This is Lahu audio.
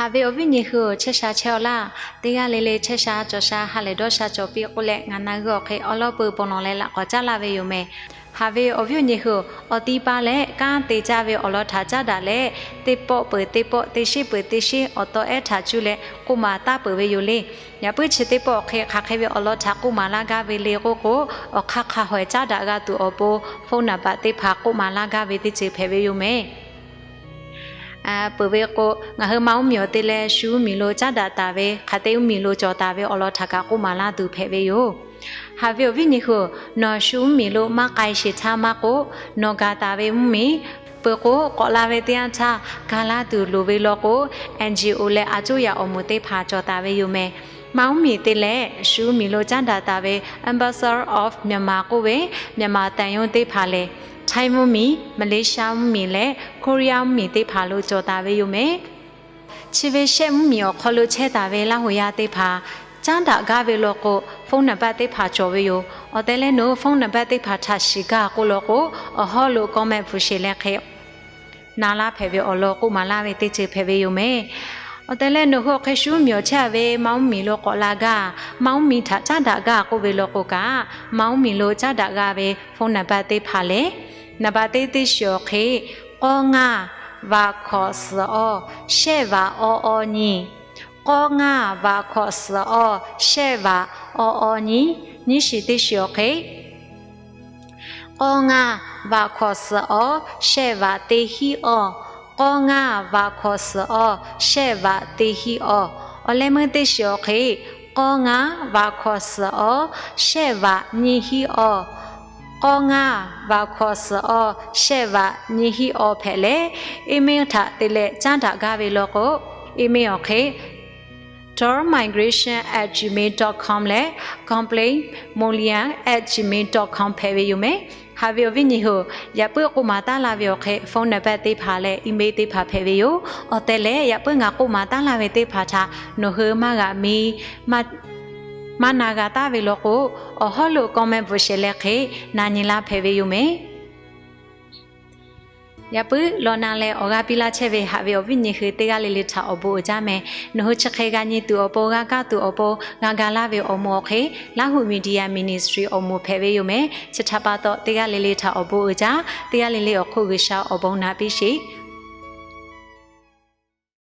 Haꞈ ve awˬ viˉ nyi hui-oˬ, chehˇ sha chehˇ-aw laˇ. Teˇ g'aˇ le le chehˇ sha cawˬ sha ha lehˬ dawˇ sha cawˬ piˇ k'oˆ leh, ngaˬ na g'uˇ awˬ hk'e awˉ lawˉ peu pon lawˬ leh laꞈ k'awꞈ caˉ laˇ ve yoˬ mehˍ. Haꞈ ve awˬ viˉ awˬ nyi hui-oˬ, awˬ ti pa leh kanˉ te caˇ ve awˬ lawn htaꞈ caˉ daꞈ leh, teˇ pawˆ peuˬ teˇ pawˆ, teˇ shinˉ peuˬ teˇ shinˉ awˬ taw ehˉ htaꞈ cuˇ leh k'oˆ maˍ taˉ peuˬ ve yoˬ le. Yaꞈ puiˉ chi teˇ pawˆ awˬ hk'e hk'aˬ hk'e ve awˬ lawn htaꞈ k'oˆ maˍ laˇ gaˇ ve le k'oˆ k'o, awˬ hk'aˇ hk'a hawehˬ caˉ daꞈ g'a tuˬ awˬ pon phone number teˇ hpaˍ k'oˆ maˍ laˇ gaˇ ve teˇ ceuˬ hpehꞈ ve yoˬ mehˍ. Peuˬ ve k'o, ngaˬ hui ma uˉ miˬ awˬ te leh shu uˉ miˬ lo caˉ daꞈ taˍ ve, hk'aˬ te uˉ miˬ lo cawˬ taˍ ve awˬ lawn htaꞈ kaꞈ k'oˆ maˍ laˇ tuˬ hpehꞈ ve yoˬ. Haꞈ ve awˬ viˉ nyi hui-oˬ, nawˬ shu uˉ miˬ lo maˇ k'ai sheˍ htaˇ maˇ k'oˆ, nawˬ gaˬ taˍ ve mvuhˇ miˬ peuˬ k'o, k'awꞈ la ve teˇ yanˇ htaˇ gaˬ laˇ tuˬ loˍ ve law k'o, NGO leh a coˇ yaꞈ awˬ moˍ teˇ hpaˍ cawˬ taˍ ve yoˬ mehˍ. Ma uˉ miˬ te leh shu uˉ miˬ lo caˉ daꞈ taˍ ve Ambassador of Myanmar k'oˆ ve Myanmar သံရုံး teˇ hpaˍ lehˬ, Htaiˇ mvuhˇ miˬ, Malaysia mvuhˇ miˬ leh Korea mvuhˇ miˬ teˇ hpaˍ lo cawˬ taˍ ve yoˬ mehˍ. Chi ve shehˆ mvuhˇ miˬ awˬ hk'aw lo chehˇ taˍ ve Laˇ huˍ yaˇ teˇ hpaˍ caˉ daꞈ gaˇ ve law k'o, phone number teˇ hpaˍ cawˬ ve yoˬ. Awˬ tehˬ leh nawˬ hui phone number teˇ hpaˍ htaꞈ shiˍ gaˇ k'oˆ law k'o, awˬ hawˉ lo comment bvuhꞈ sheˍ leh hk'e na laˇ hpehꞈ ve awˬ lawn k'oˆ maˍ laˇ ve teˇ ceuˬ hpehꞈ ve yoˬ mehˍ. Awˬ tehˬ leh nawˬ hui awˬ hk'e shu uˉ miˬ awˬ chehˇ ve ma uˉ miˬ lo k'awꞈ la gaˇ, ma uˉ miˬ htaꞈ caˉ daꞈ gaˇ k'oˆ ve law k'o kaꞈ, ma uˉ miˬ lo caˉ daꞈ g'a ve phone number teˇ hpaˍ lehˬ, number teˇ teˇ shiˍ awˬ hk'e, k'awˇ ngaˇ vaꞈ hkawꞈ suhˍ awˇ shehˆ vaꞈ awˇ awˇ nyi, k'awˇ ngaˇ vaꞈ hkawꞈ suhˍ awˇ shehˆ vaꞈ awˇ awˇ nyi. Nyiˇ shiˍ teˇ shiˍ awˬ hk'e, k'awˇ ngaˇ vaꞈ hkawꞈ suhˍ awˇ shehˆ vaꞈ teˇ hinˉ awˇ, k'awˇ ngaˇ vaꞈ hkawꞈ suhˍ awˇ shehˆ vaꞈ teˇ hinˉ awˇ. Awˬ leh meuˇ teˇ shiˍ awˬ hk'e, k'awˇ ngaˇ vaꞈ hkawꞈ suhˍ awˇ shehˆ vaꞈ nyiˇ hinˉ awˇ, k'awˇ ngaˇ vaꞈ hkawꞈ suhˍ awˇ shehˆ vaꞈ nyiˇ hinˉ awˇ hpehꞈ leh, email htaꞈ te leh caˉ daꞈ gaˇ ve law k'o, email awˬ hk'e, dormigration at gmail dot com leh complaint molian at gmail dot com hpehꞈ ve yoˬ mehˍ. Haꞈ ve awˬ viˉ nyi hui-oˬ, yaꞈ puiˉ k'oˆ maˍ taˉ laˇ ve awˬ hk'e phone number teˇ hpaˍ leh email teˇ hpaˍ hpehꞈ ve yoˬ. Awˬ tehˬ leh yaꞈ puiˉ ngaˬ k'oˆ maˍ taˉ laˇ ve teˇ hpaˍ htaꞈ nawˬ hui maˇ g'a mi maˇ na g'a taˉ ve law k'o, awˬ hawˉ lo comment bvuhꞈ sheˍ leh hk'e na nyi laˇ hpehꞈ ve yoˬ mehˍ. Yaꞈ puiˉ lawˬ na leh awˬ g'aˇ piˇ laˇ chehˇ ve haꞈ ve awˬ viˉ nyi hui teˇ g'aˇ le le htaꞈ awˬ bon uiˍ jaˇ mehˍ. Nawˬ hui chi hk'e g'a nyi tuˬ awˬ pon, g'a kaˇ tuˬ awˬ pon, g'a ga laˇ ve awˬ moˍ awˬ hk'e, Laˇ huˍ Media Ministry awˬ moˍ hpehꞈ ve yoˬ mehˍ. Chi htaꞈ pa taw teˇ g'aˇ le le htaꞈ awˬ bon uiˍ jaˇ. Teˇ g'aˇ le le awˬ hk'oˆ G'uiˬsha awˬ bon naꞈ piˇ sheˍ.